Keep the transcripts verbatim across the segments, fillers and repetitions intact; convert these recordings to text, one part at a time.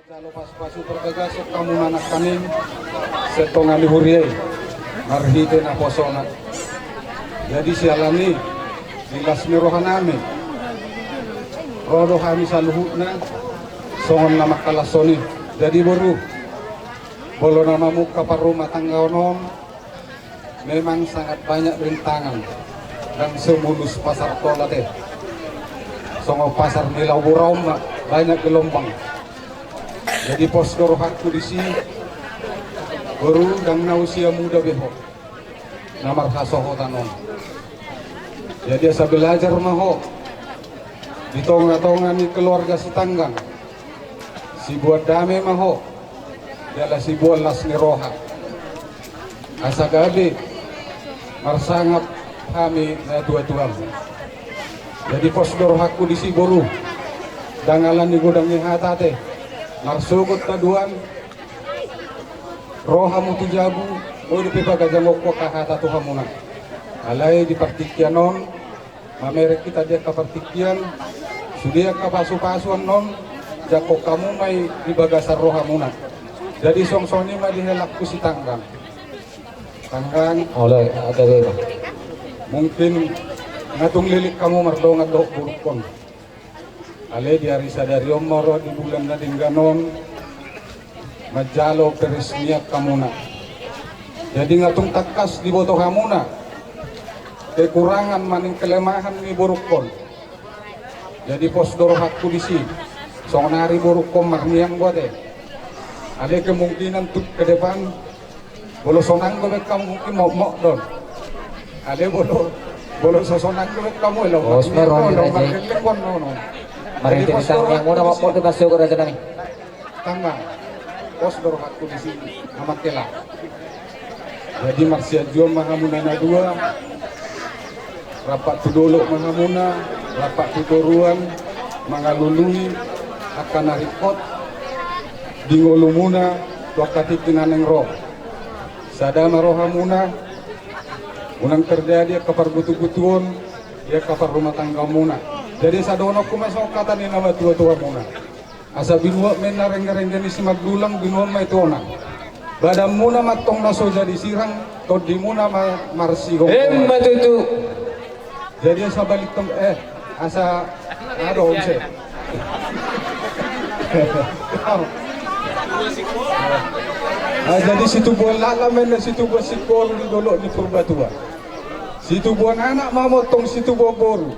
Jalo pasupasu parbagason hamu na nangkaning, sentong ni huria i marhite naposona. Jadi siala ni i, di las ni rohanami, ro do hami saluhutna songon na mangkalashon i. Jadi boru, molo na mamungka parrumatanggaon on, memang sangat banyak rintangan, ndang semulus pasar Tolat i. Songon pasar ni Laubura on ma, banyak gelombang. Jadi pos do rohangku disi, boru, ndang na usia muda be ho na marhasohotan on. Jadi asa belajar ma ho di tongatonga ni keluarga Sitanggang, siboan dame ma ho, jala siboan las ni roha. Asa gabe marsangap hami natuatuam. Jadi pos do rohangku disi boru, ndang ala ni godang ni hata ate, marsogot haduan, ro hamu tu jabu, boi dope pagajangonku angka hata tu hamuna. Alai di partingkian on, mamereng hita di angka partingkian, sude angka pasupasu annon, jangkon hamu ma i di bagasan rohamuna. Jadi songon i ma di helangku Sitanggang. Tanggang. Olo, ada be, Bang. Mungkin nga tung lilik hamu mardongan dohot borungkon. Alai di ari sadari on ma ro di bulan na denggan on manjalo peresmian hamuna. Jadi nga tung tangkas diboto hamuna kekurangan manang kelemahan ni borungkon. Jadi pos do rohangku disi, songon ari borungkon marniang do ate. Alai kemungkinan tu ke depan, molo so nanggo be hamu mungkin mokmok do on. Alai molo, molo so, so nanggo be hamu, elo, pos ma ro, elo, elo, margelleng do on, no, no. Jadi pos do rohangku disi. Margelleng do on, no, no. Tanggang, pos do rohangku disi, amang hela. Jadi marsianjuan ma hamuna na dua, rampak tu dolok ma hamuna, rampak tu toruan, mangalului angka na ringkot di ngolumuna tu angka tingki na naeng ro. Sada ma rohamuna, unang terjadi angka pargutugutuon di angka parrumatanggaonmuna. Jadi asa dohononku ma songon hata ni na matuatuamuna. Asa binuat ma inna renggeng-renggeng ni simandulang, binuat ma i tu onan. Badanmuna ma antong na so jadi sirang, tondimuna ma marsigomgoman. Emma tutu. Jadi asa balik tong, eh, asa, aduh, use. Ah, jadi situbuan lala ma inna situbuan singkoru di dolok ni Purbatua. Situbuan anak ma antong situbuan boru.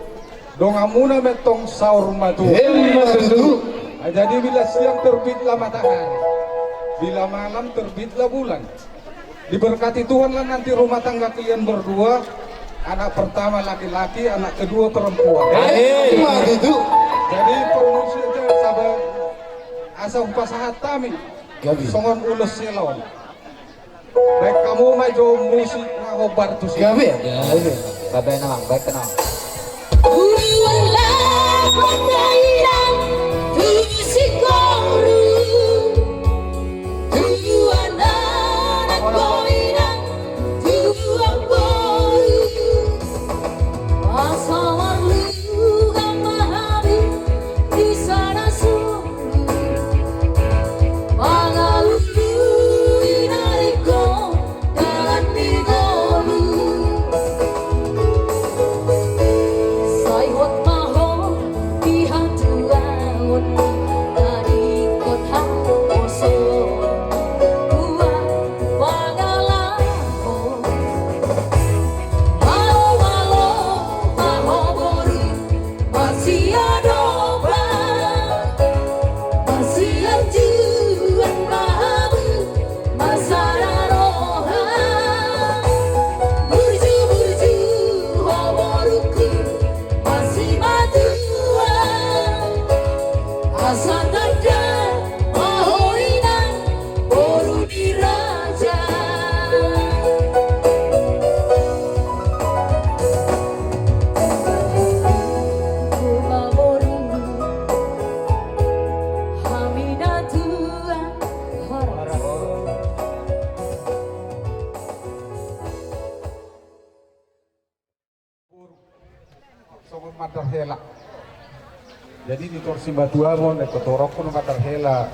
Donganmuna ma antong saur matua. Emma tutu. Ah, jadi bila siang terbitlah matahari, bila malam terbitlah bulan. Diberkati Tuhanlah nanti rumah tangga kalian berdua. Anak pertama laki-laki, anak kedua perempuan. Amin. Emma tutu. Jadi permisi aja sabar. Asa hupasahat hami. Gabe. Songon ulos silaon. Baen hamu ma jo musik na hombar tusi. Gabe. Gabe. Gabe na, baen hamu. Uluan laho ma inang tu singkoru, uluan anak ma inang tu amangboru. Asa marlunga ma hami di sana so Mangalului na ringkot dalan ni ngolu. Sai hot ma ho di hatuaon na ringkot haposo. Buat pangalaho. Malo, malo, malo boru. Marsiadopan, marsianjuan ma hamu, marsada roha. Burju, burju, ho borungku, marsimatua. Asa tanda ma ho inang, boru ni raja. Uma boru, hami na tua. Horas. Songon mandar hela. Jadi di tor simatua ma on, di tor torongku na mandar hela.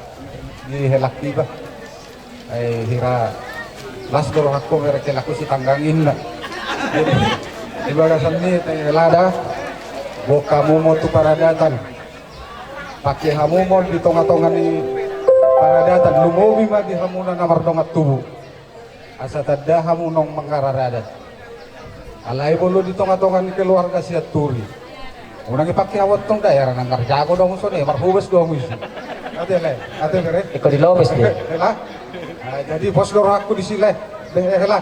Di helak iba. Ai hira las do rohangku merek helakku si tanggang inna. Jadi, di bagasan ni te hela da, boan hamu ma tu paradatan. Pake hamu ma on di tonga-tonga ni paradatan, lumobi ma di hamuna na mardongan tubu. Asa tanda hamu naung mangararadat. Alai molo di tonga-tonga ni keluarga Sianturi, unang ipake hamu antong da, hera nang marjago do hamu songon i, marhobas do hamu isi. Ate le, ate bere. Ingkon dilobes dia. Hela. Nah, jadi pos do rohangku disi le. Be hela.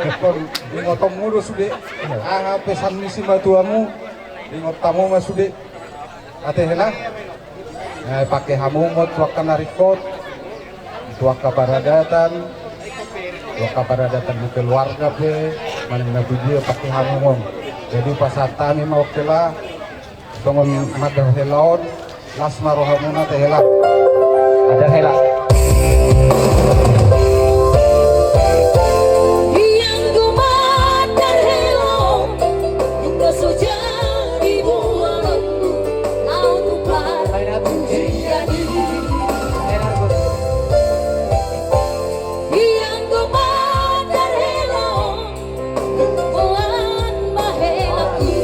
Ingkon ingotonmu do sude. Aha pesan ni simatuamu, ingot hamu ma sude. Ate hela. Eh, pake hamu ma on tu angka na ringkot, tu angka paradatan, tu angka paradatan ni keluarga pe, manang na tudia pake hamu ma on. Jadi pasahat hami ma on hela, songon mandar hela on, las ma rohamuna te hela. Mandar hela. Ianggo mandar hela on, ingkon so jadi boanonmu. Laut tu par-, jadi. Ianggo mandar hela on, boan ma hela i.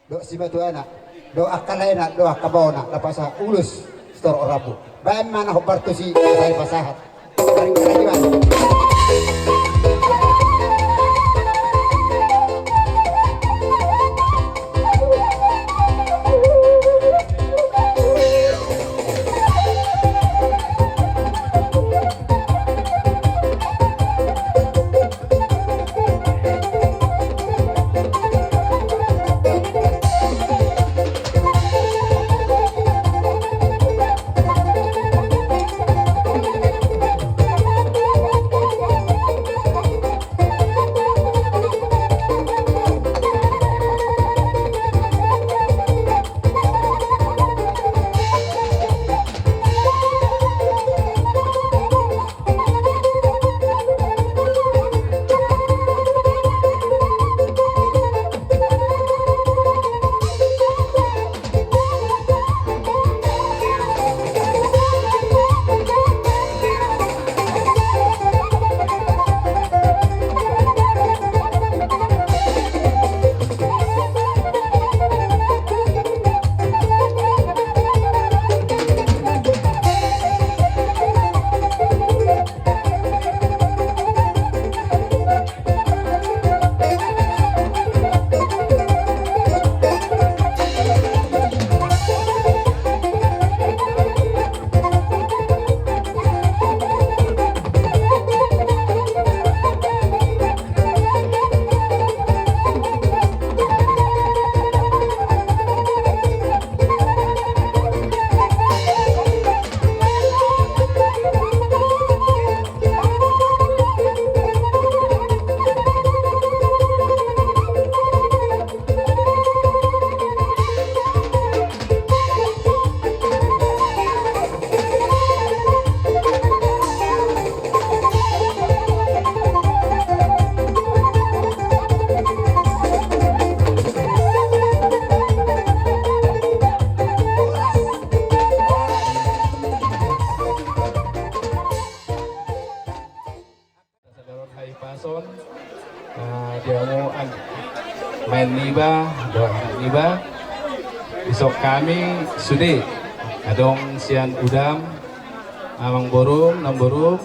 Dohot simatuana, dohot angka laena, dohot angka bona, na pasahat ulos sitorop rambu. Baen ma na hombar tusi, sai pasahat. Paling keren, Iwan. Sadari on hahipason, ah, di hamu an-, maen niba, dohot anak niba. Dison hami sude, adong sian udam, amangborum, namborum,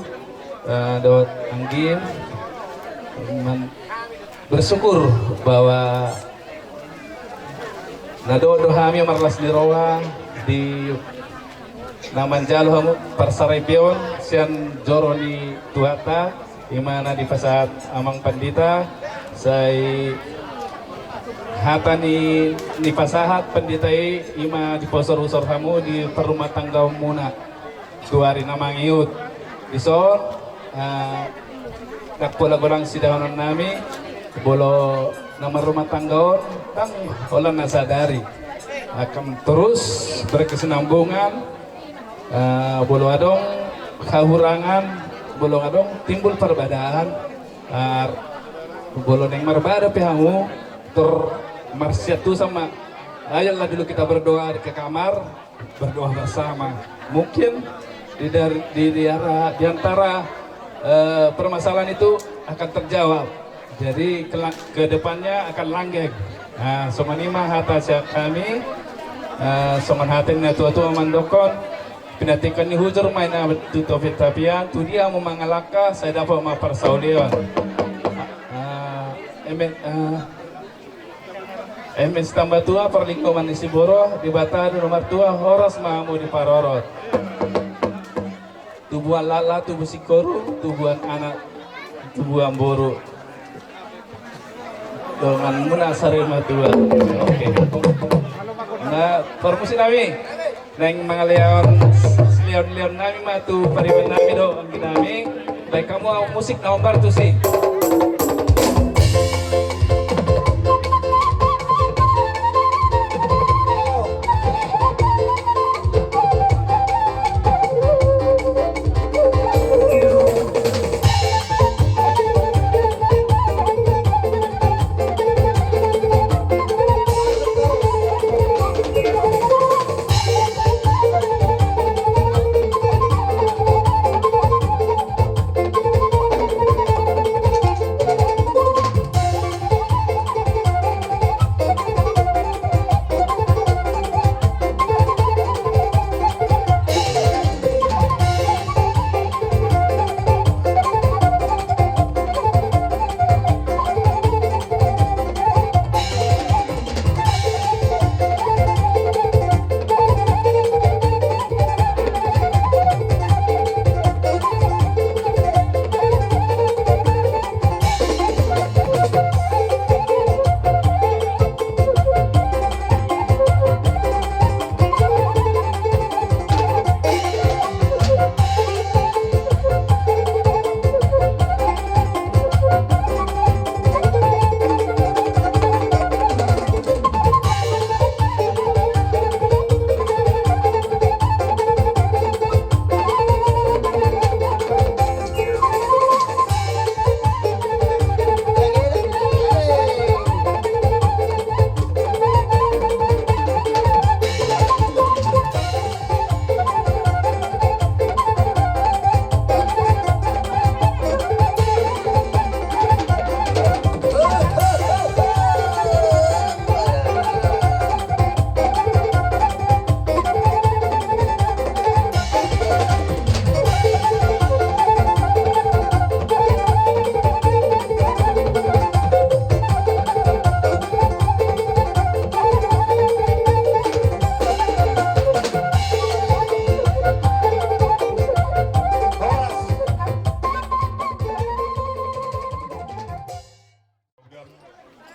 eh, dohot anggim, man-, bersyukur bahwa na dohot do hami marlas ni roha di na manjalo hamu parsaripeon sian joro ni Tuhanta, i ma na dipasahat amang pandita, sai hata ni, nipasahat pandita i, i ma dipausor-usor hamu di parrumatanggaonmuna tu ari na mangihut. Dison, ah, ndang pola godang sidahonon nami, molo na marrumah tangga on, ndang holan na sadari. Akan terus berkesinambungan, ah, molo adong hahurangan, molo adong timbul parbadaan, ah, molo naeng marbada pe hamu, Termarsiat tu sama. Ayolah dulu kita berdoa ke kamar, berdoa bersama. Mungkin di, dari, di, di, arah, di antara eh, permasalahan itu akan terjawab. Jadi ke, ke depannya akan langgeng. Nah, songon i ma hata sian hami, eh, songon hata ni na tua-tua mandokkon, pinantikhon ni hujur ma i na tu topi-tapian, tu dia hamu mangalangka, sai dapot ma parsaulian. Eh, eme, eh, Eme sitamba tua parlinggoman ni siborok, Debata do na martua, horas ma hamu diparorot. Tubuan lala, tubu singkoru, tubuan anak, tubuan boru. Donganmuna sari matua. Oke. Nah, parmusik nami. Naeng mangalehon silehon-lehon nami ma tu pariban nami dohot anggi nami. Baen hamu musik na hombar tusi.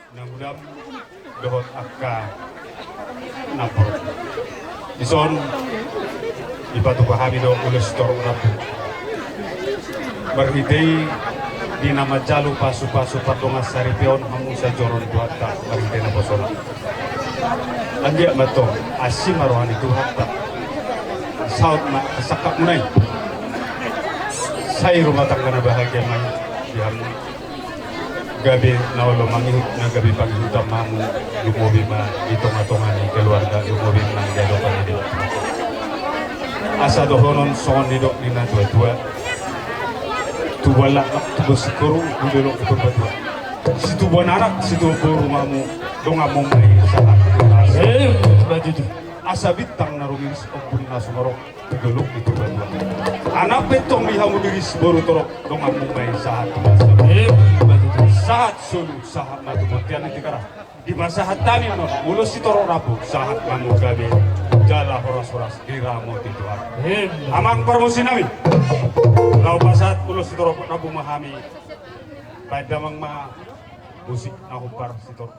Nangudam dohot angka nampor. Dison dipatupa hami do ulos torop rambu. Marhite i di na manjalo pasupasu pardongan saripeon hamu sai joro ni Tuhanta marhite naposona. Anggiat ma antong asi ma roha ni Tuhanta. Saut ma sangkapmuna i. Sai rumah tangga na bahagia ma i di hamu. Gabe na olo mangihut na gabe pangihutan ma hamu, lumobi ma di tongatonga ni keluarga, lumobi ma di adopan ni Debata. Asa dohonon songon nidok ni natuatua. Tubuan laklak, tubuan singkoru, di dolok ni Purbatua. Situbuan anak, situbuan boru ma hamu, donganmu ma i sahat. Eh, maju tu. Asa bintang na rumiris, ombun na sumorop. Di dolok ni Purbatua. Anak pe antong di hamu diris, boru torop, donganmu ma i sahat. Eh, maju tu. Sahat solu, sahat ma tu bontean ni Tigaras. Dipasahat hami ma ulos sitorop rambu, sahat ma hamu gabe jala horashoras diramoti Tuhan. Eh, amang parmusik nami. Laho pasahat ulos sitorop rambu ma hami. Baen damang ma musik na hombar sitorop.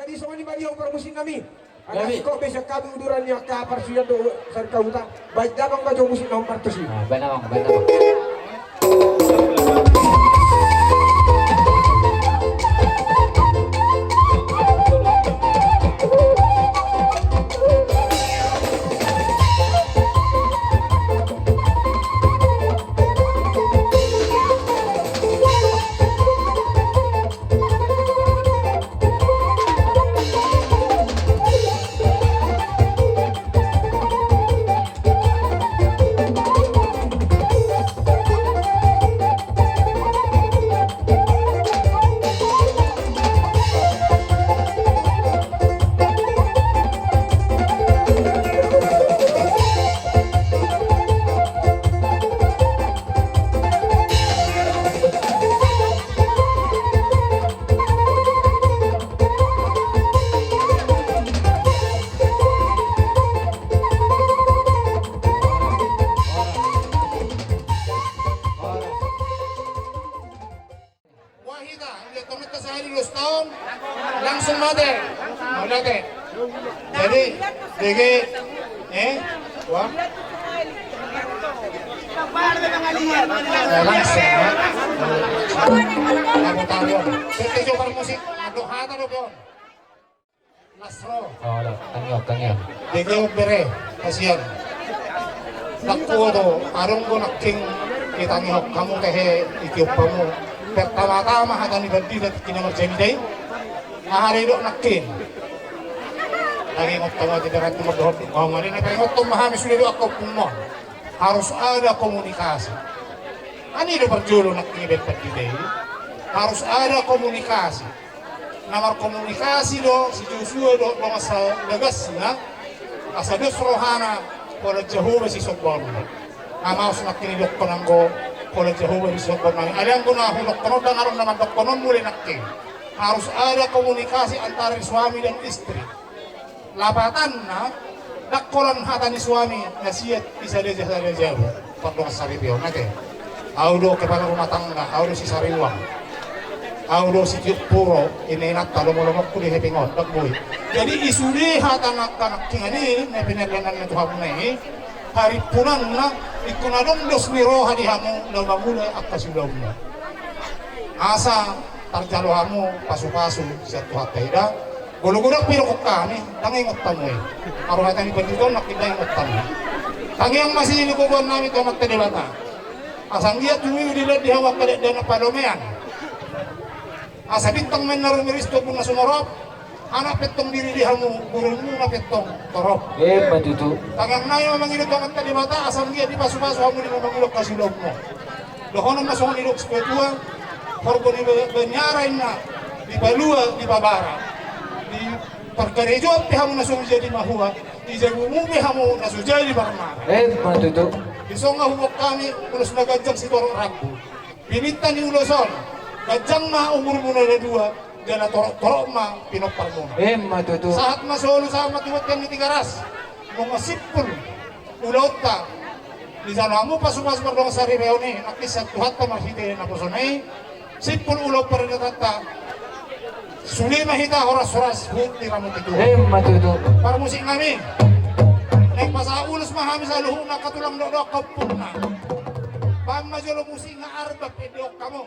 Di songon i ma di ho parmusik nami. Gabe. Anggo be sian hami uduran ni angka parsuhian dohot sarihuta, baen damang ma jo musik na hombar tusi. Ah, baen damang, baen damang. Wah, hita, lihat teman tersahari dua setahun, langsung mate. Mate. Jadi, D G, eh, wah. Eh, langsung, ya. Tahu, tahu. Kita coba musik, aduk hata dong, Bang. Las ro. Oh, lo, tangiang, tangiang. Dege on bere, kasian. Ndang huboto, adong do nangkin ditangihon hamu tehe ditiop hamu. Pertama-tama hata ni pandita tingki na marjamita i. Aha do didok nangkin? Lagi ngotong aja darat tu mardohot. Ngomong ni na paling ngotong ma hami sude do angka ompung on. Harus ada komunikasi. Ani do parjolo nangkin ibaen pandita i. Harus ada komunikasi. Na markomunikasi do si Josua dohot dongan sabagasna, asa dos rohana holan Jahowa sisombaonna. Nga maos nangkin didokkon anggo holan Jahowa sisombaon nami. Alai anggo na hudokkon on ndang adong na mandokkon on mule nangkin. Harus ada komunikasi antara suami dan istri. Lapatanna, ndang holan hata ni suami na siat i sada ja sada jabu. Pardongan saripeon ate. Au do kepala rumah tangga, au do si sariuang. Au do si tiuk puro, ina-inanta, lomo-lomongku di hepeng on, ndang boi. Jadi i sude hata na angka nangkiningan i na pinardanan na tu hamu na i. Harimpunanna, ingkon adong dos ni roha di hamu na mangula angka siulaonna. Asa tarjalo hamu pasu-pasu sian Tuhanta i da. Molo godang pe didok hami, ndang ingot hamu i. Haru hata ni pandita on nangkin ndang ingot hamu. Tangiang ma silili gogoan nami tu Amanta Debata. Asa anggiat tu i dilehon di hamu angka dakdanak palomean. Asa bintang ma inna rumiris tu ombun na sumorop. Anak pe tong diri di hamu, borumuna pe tong torop. Emma tutu. Tangiang nami ma mangido tu Amanta Debata, asa anggiat dipasu-pasu hamu di na mangula angka siulaonmu. Dohonon ma songon nidok situa-tua, horbo ni ba-, baniara inna, dipalua, dipabara. Di parkarejoan pe hamu na so jadi mahua, di jabumu pe hamu na so jadi parmara. Emma tutu. Di songon huboan hami, ulos na ganjang sitorop rambu. Pininta ni ulos on, ganjang ma umurmuna na dua, jala torop-torop ma pinomparmuna. Emma tutu. Sahat ma solu, sahat ma tu bontean ni Tigaras. Nunga simpul ulaonta. Dijalo hamu pasu-pasu mardongan saripeon i, nangkin sian Tuhanta marhite naposona i. Simpul ulaon paradatonta. Sude ma hita horas-horas huhut diramoti Tuhan. Emma tutu. Parmusik nami. Naeng pasahat ulos ma hami saluhutna angka tulang dohot angka ompungna. Baen ma jolo musik na arbab, endehon hamu.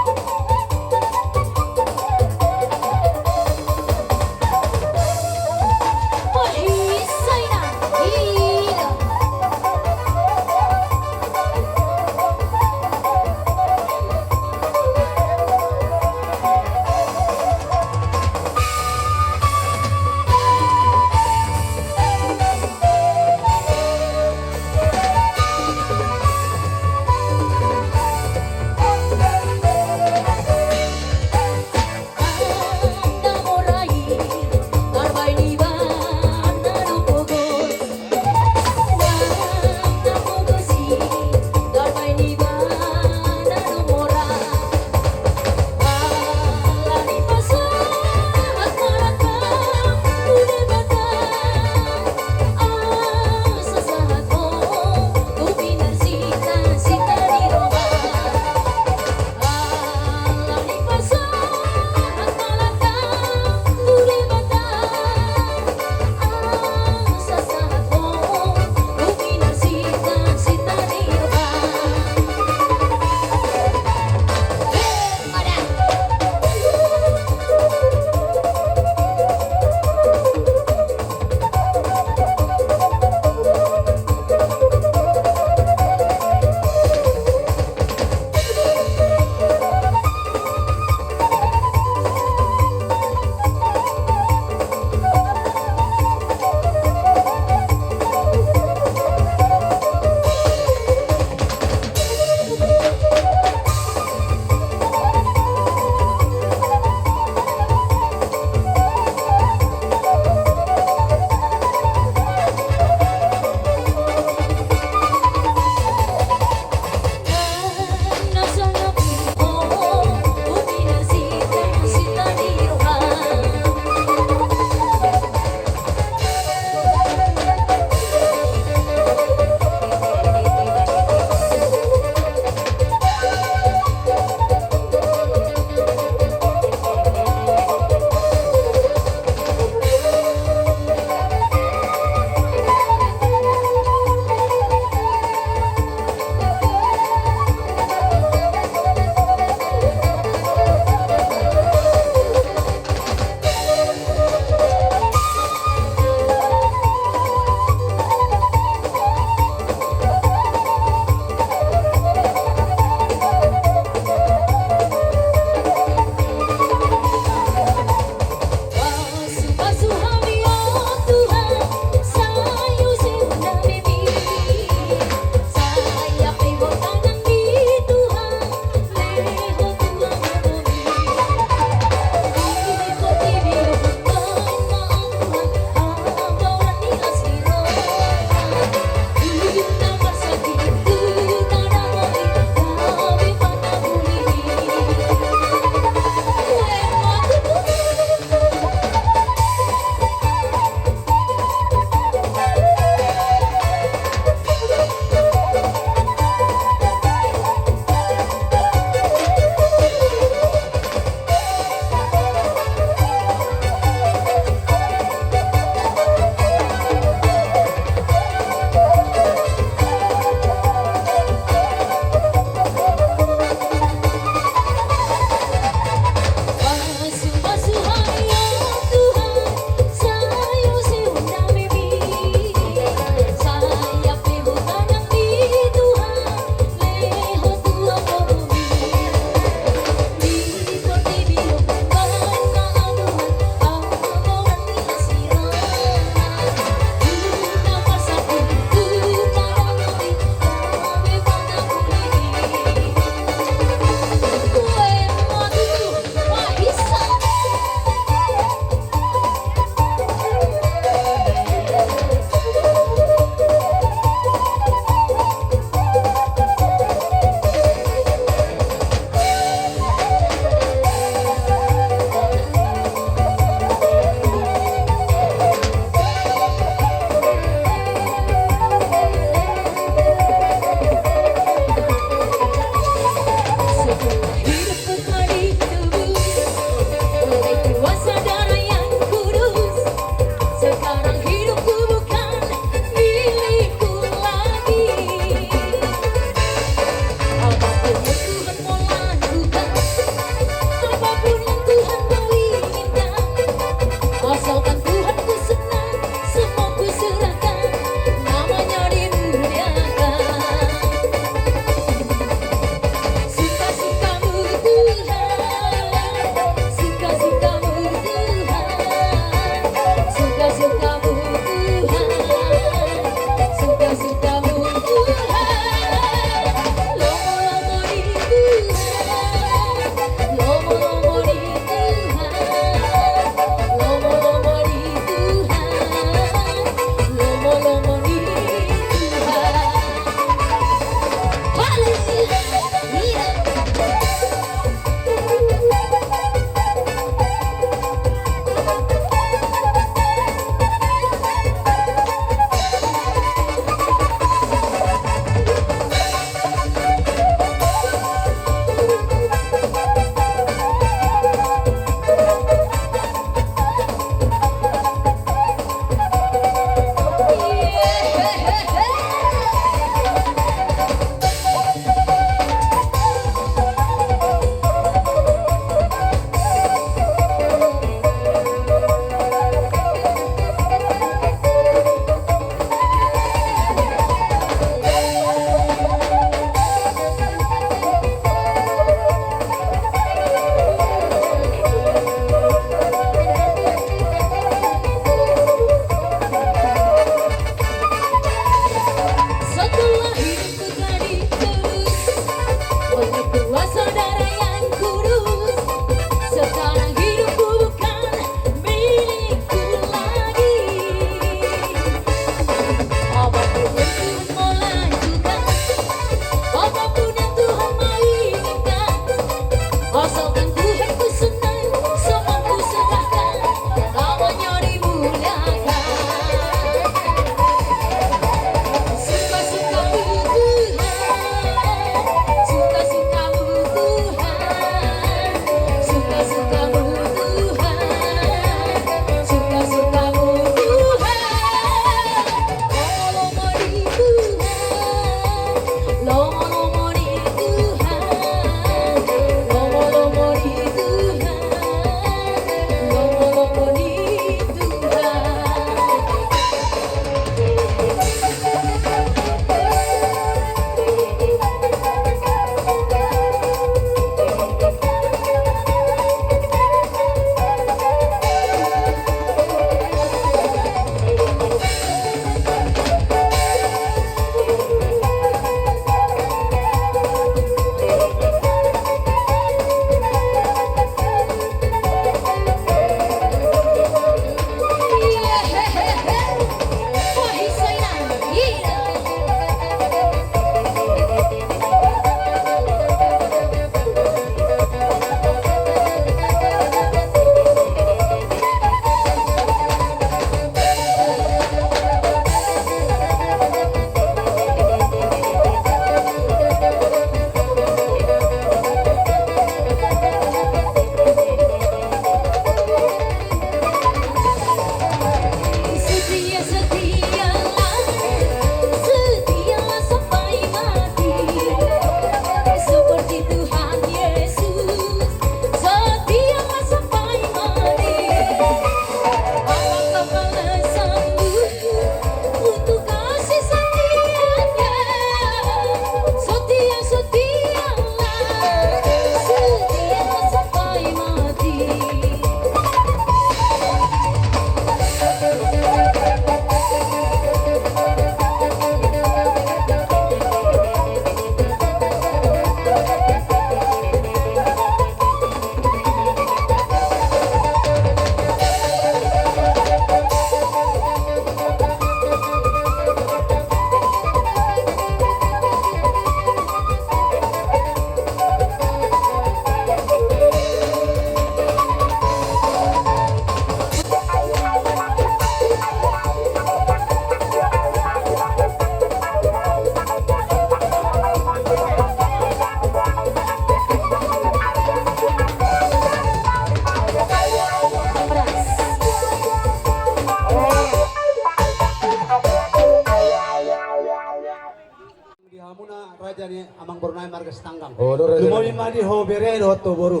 Jadi amangboru nami marga Sitanggang. Lumobi ma di ho bere dohot ho boru.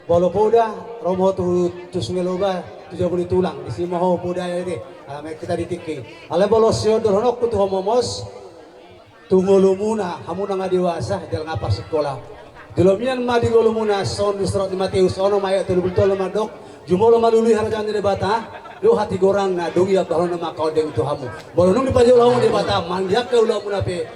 Molo poda ro ma ho tu Sungai Loba tu jabu ni tulang, disi ma ho poda i ate. Alai hita di tingki i, alai molo siondolhononku tu ho momos, tu ngolumuna, hamu na nga dewasa jala nga parsikola. Jolo mian ma di ngolumuna songon di surat ni Mateus onom ayat tolu pulu tolu mandok: Jumolo ma lului harajaon ni Debata dohot hatigoranna, dung i ambahenonna ma angka ondeng tu hamu. Molo dung dipajolo hamu Debata, manang di angka ulaonmuna pe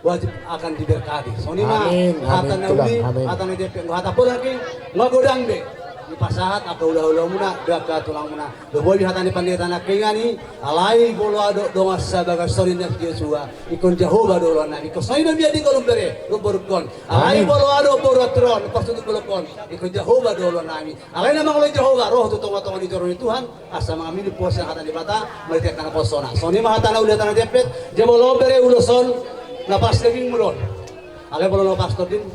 wajib akan diberkati. Songon i ma hata na uli, hata na jempek, hata pola ke, nga godang be dipasahat angka ulaonmuna dohot angka tulangmuna. Lumobi hata ni pandita na keingan i: Alai molo adong dongan sabaganding songon i na si Josua, ingkon Jahowa do oloan nami. Ingkon songon i do mian di ngolum bere dohot borungkon. Alai molo adong boru anturon parsudut bolongkon, ingkon Jahowa do oloan nami. Alai na mangoloi Jahowa ro tu tongatonga ni joro ni Tuhan, asa mangamini puasa hata ni Debata, marhite angka naposona. Songon i ma hata na uli, hata na jempek. Jumolo bere, ulos on na palas dagingmu do on. Alai molo na palas tondim,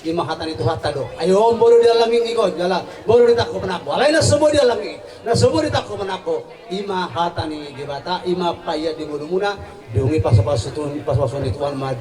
i ma hata ni Tuhanta do. Ai on boru di allang i ingkon jala boru di tangko manangko. Alai na so boi di allang i, na so boi di tangko manangko, i ma hata ni Debata, i ma paian di ngolumuna. Dung i pasupasu tu, pasupasu ni Tuhan ma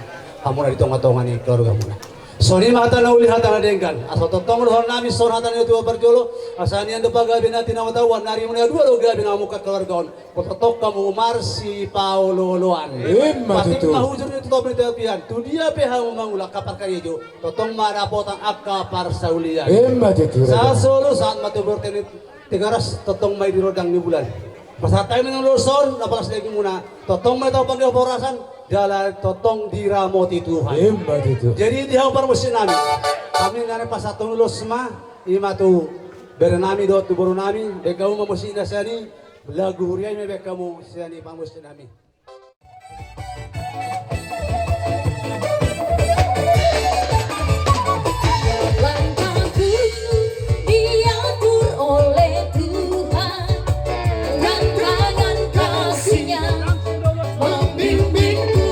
hamuna di tongatonga ni keluargamuna. Songon i ma hata na uli, hata na denggan. Asa tongtong dohonon nami songon hata ni natuatua parjolo: Asa nian do pagabe na tinahuatahuan, na rimuna dua do gabe na mamungka keluarga on. Tongtong hamu marsipaolooloan. Ima tutu. Patik ma hujur ni topi ni tapian, tu dia pe hamu mangula angka parkarejo, tongtong ma dapotan angka parsaulian. Ima tutu. Sahat solu, sahat ma tu bortean ni Tigaras, tongtong ma i di rondang ni bulan. Pasahat hami ma ulos on na palas dagingmuna, tongtong ma i tahu panggilan horasan, jala tongtong diramoti Tuhan. Ima tutu. Jadi di hamu parmusik nami, hami nari pasahat ulos ma, i ma tu bere nami dohot tu boru nami. Baen hamu ma musik na sian i, lagu huria i ma baen hamu sian i parmusik nami. Langkahku diatur oleh Tuhan, langkah dan kasih-Nya membimbingku.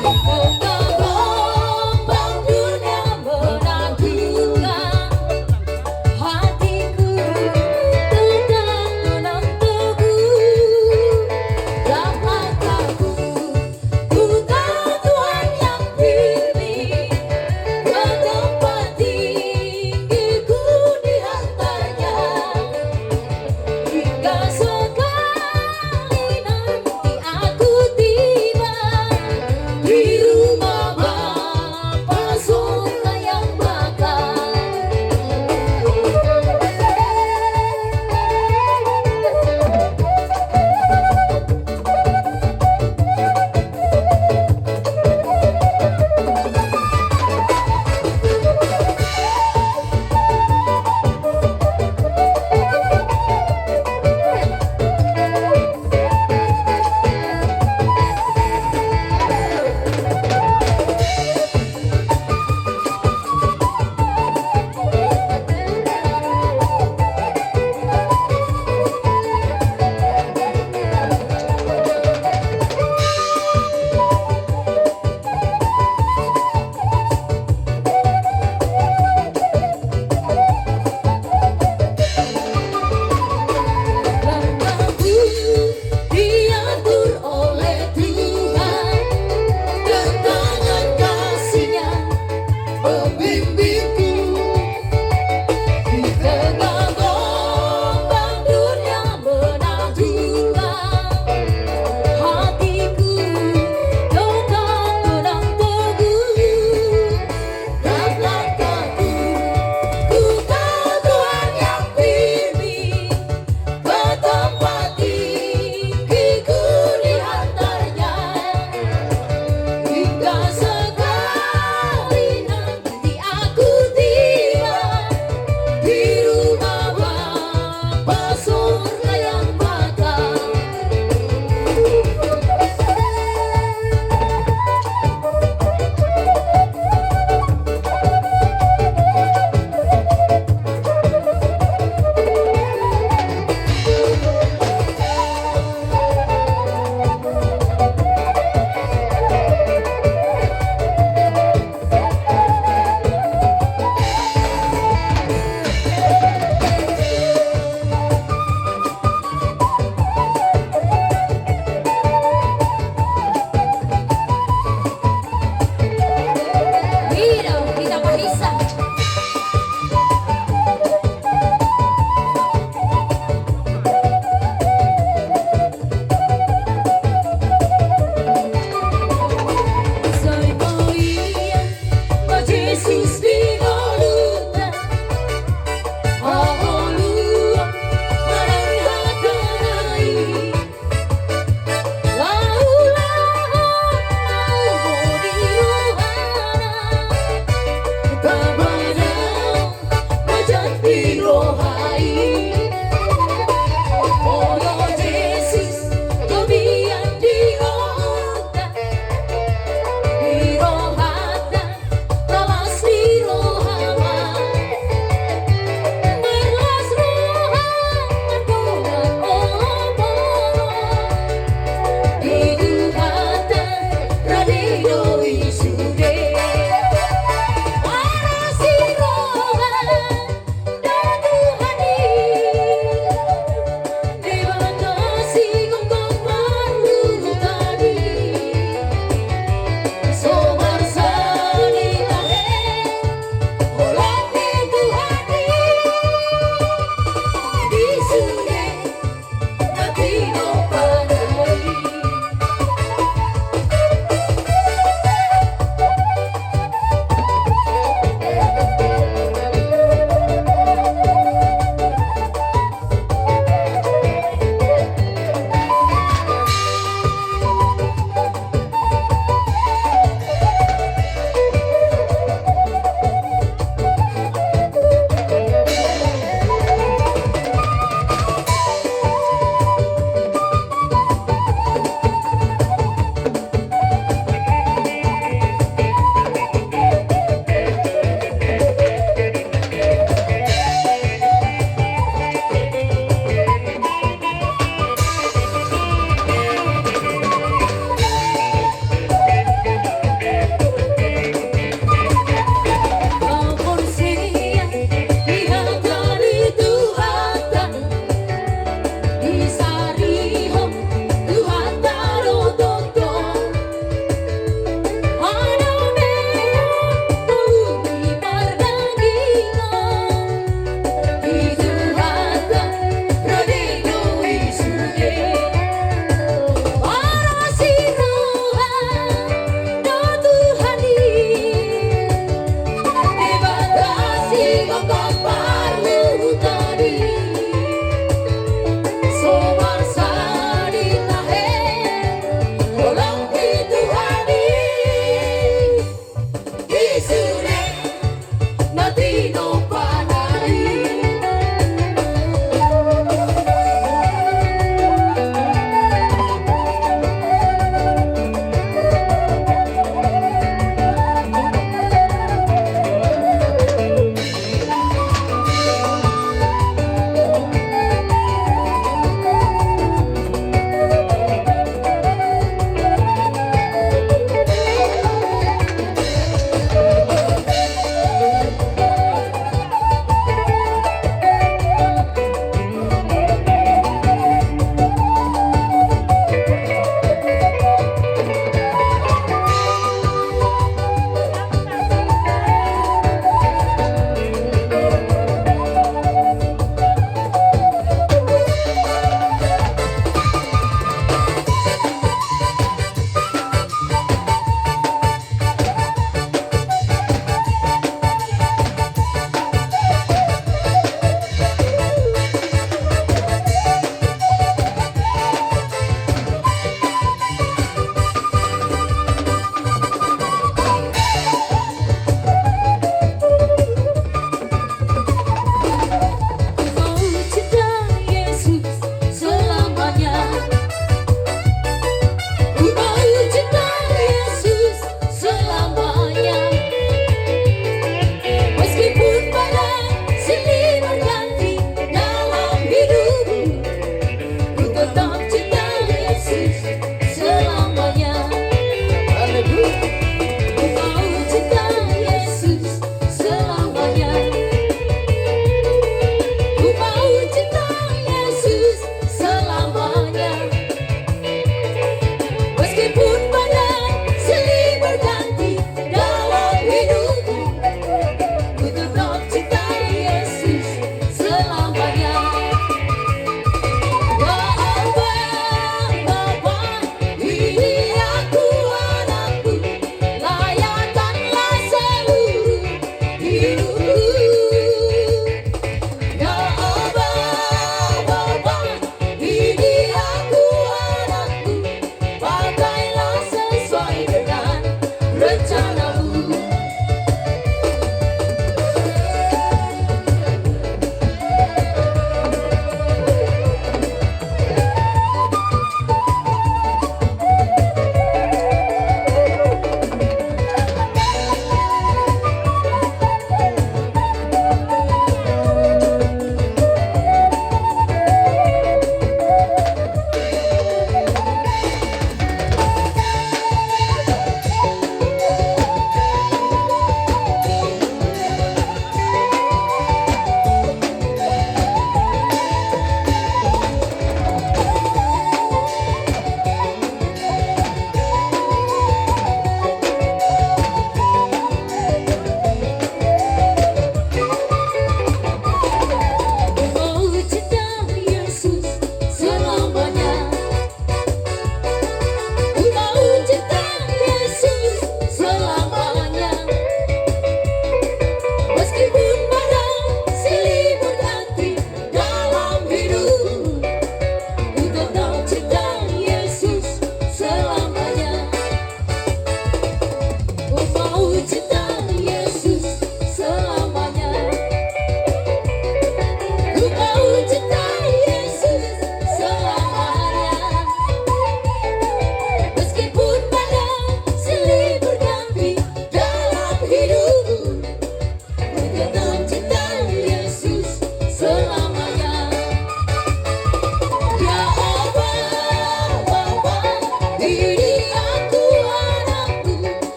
Di tengah ombak dunia menakutkan, hatiku tetap tenang teguh.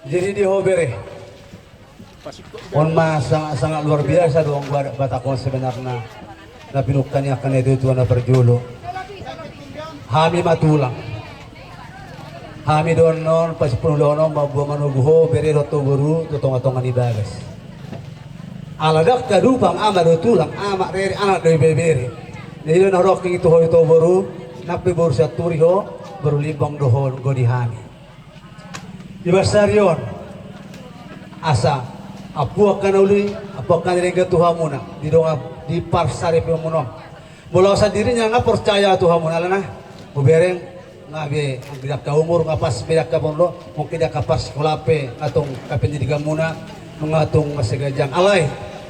Jadi di ho bere, on ma sangat, sangat luar biasa do anggo adat Batak on sebenarna. Na pinungka ni angka na tuatua na parjolo, hami ma tulang. Hami do annon pasipulon on mamboan manogu ho bere dohot ho boru tu tongatonga ni bagas. Ala ndang tadupang ama do tulang, amak, rere, anak do ibebere. Jadi do na hudok i tu ho, tu ho boru, nang pe boru Sianturi ho, boru Limbong do ho anggo di hami. Di basari on, asa ampu angka na uli, ampu angka na denggan tu hamuna di dongan, di parsaripeonmuna on. Molo au sandiri nunga porcaya au tu hamuna alana hubereng, nunga be angka umur nunga pas be angka pondo, mungkin angka parsikola pe, nunga tung angka pendidikanmuna nunga tung mansai ganjang. Alai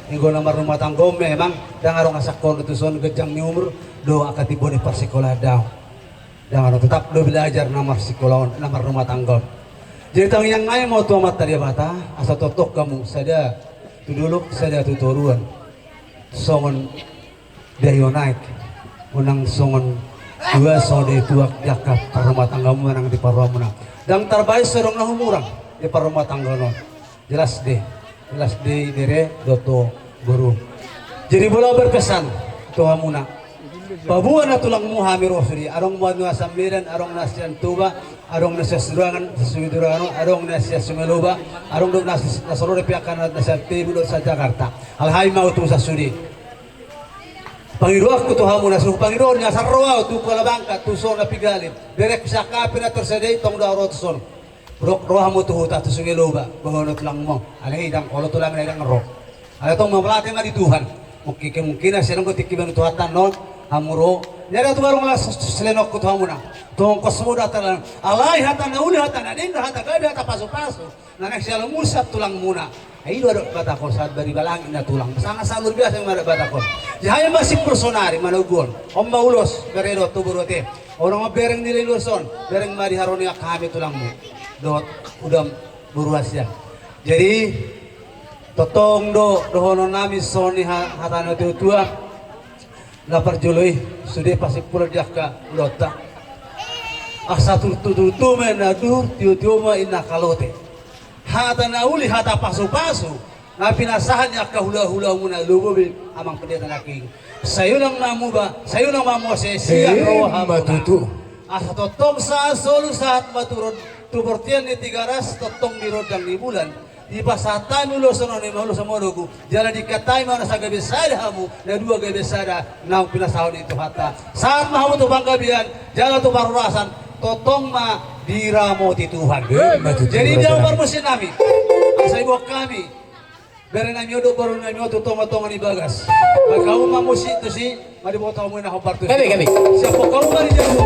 anggo na marrumah tangga on memang ndang adong hasangapon tuson ganjang ni umur dohot angka timbo ni parsikola, daong. Ndang adong, tetap do belajar na marsikola on, na marrumah tangga on. Jadi tangiang nami ma tu Amanta Debata asa tongtong hamu sada tu dolok, sada tu toruan. Songon dia io naik, unang songon dua, songon dia tuak di angka parrumah tanggamuna nang di parrohamuna. Ndang tarbaen so adong na humurang di parrumah tangga on. Jelas de, jelas de bere dohot ho boru. Jadi molo au berpesan tu hamuna, paboa na tulangmu hami ro sude, adong ma na sian Medan, adong na sian Toba, adong na sian Sidurangan, Sidurangan, adong na sian Sungai Loba, adong do na sian, na so ro dope angka na sian Tebu dohot sian Jakarta. Alai hami ma utusan sude. Pangidoanku tu hamuna, suhut pangidoan ni asa ro au tu Kuala Bangka, tu son na piga lima. Berengku sian Kape na tersadai tong do au ro tu son. Ro, ro hamu tu huta tu Sungai Loba, boha olo tulangmu. Alai ndang olo tulangna ndang ro. Alai tong mamolate ma di Tuhan. Mungkin kemungkinan sai adong do tingki bahen Tuhanta annon hamu ro. Jadi tu barung las selenokku tu hamuna. Tongkos muda talan. Alai hata na uli, hata na denggan, hata gabe, hata pasupasu. Na naeng siala musap tulangmuna. Ai do adat Batak on sahat bari balangit na tulang. Sangat, sangat luar biasa ma adat Batak on. Jadi hami ma simpul sonari manogu on. On ma ulos, bere dohot tu boru ate. Unang ma bereng ni leleng ulos on. Bereng ma di haroro ni angka hami tulangmu. Dohot udam boru hasian. Jadi tongtong do dohonon nami songon i ha-, hata na tuatua. Na parjolo i, sude pasimpulan di angka ulaonta. Asa turtu-turtu ma na duhur, tio-tio ma inna kalote. Hata na uli, hata pasu-pasu na pinasahat ni angka hula-hulamuna, lobo be amang pendeta nangkin. Sai unang ma muba, sai unang ma mose sian rohamuna. Asa tongtong sahat solu, sahat ma tu ro-, tu bortian ni Tigaras, tongtong di rondang ni bulan. Dipasahat hami ulos on, on ma ulos on manogu. Jala diingkon hami ma na sagabe sada hamu, na dua gabe sada, naung pinasahat ni Tuhanta. Sahat ma hamu tu panggabean, jala tu parhorasan, tongtong ma diramoti Tuhan. Jadi dia parmusik nami. Asa iboan hami. Bere nami on dohot boru nami on tu tonga-tonga ni bagas. Mangkaum ma musik tusi, mari boto hamu na hombar tusi. Gabe, gabe. Siap boan hamu ma di jabu.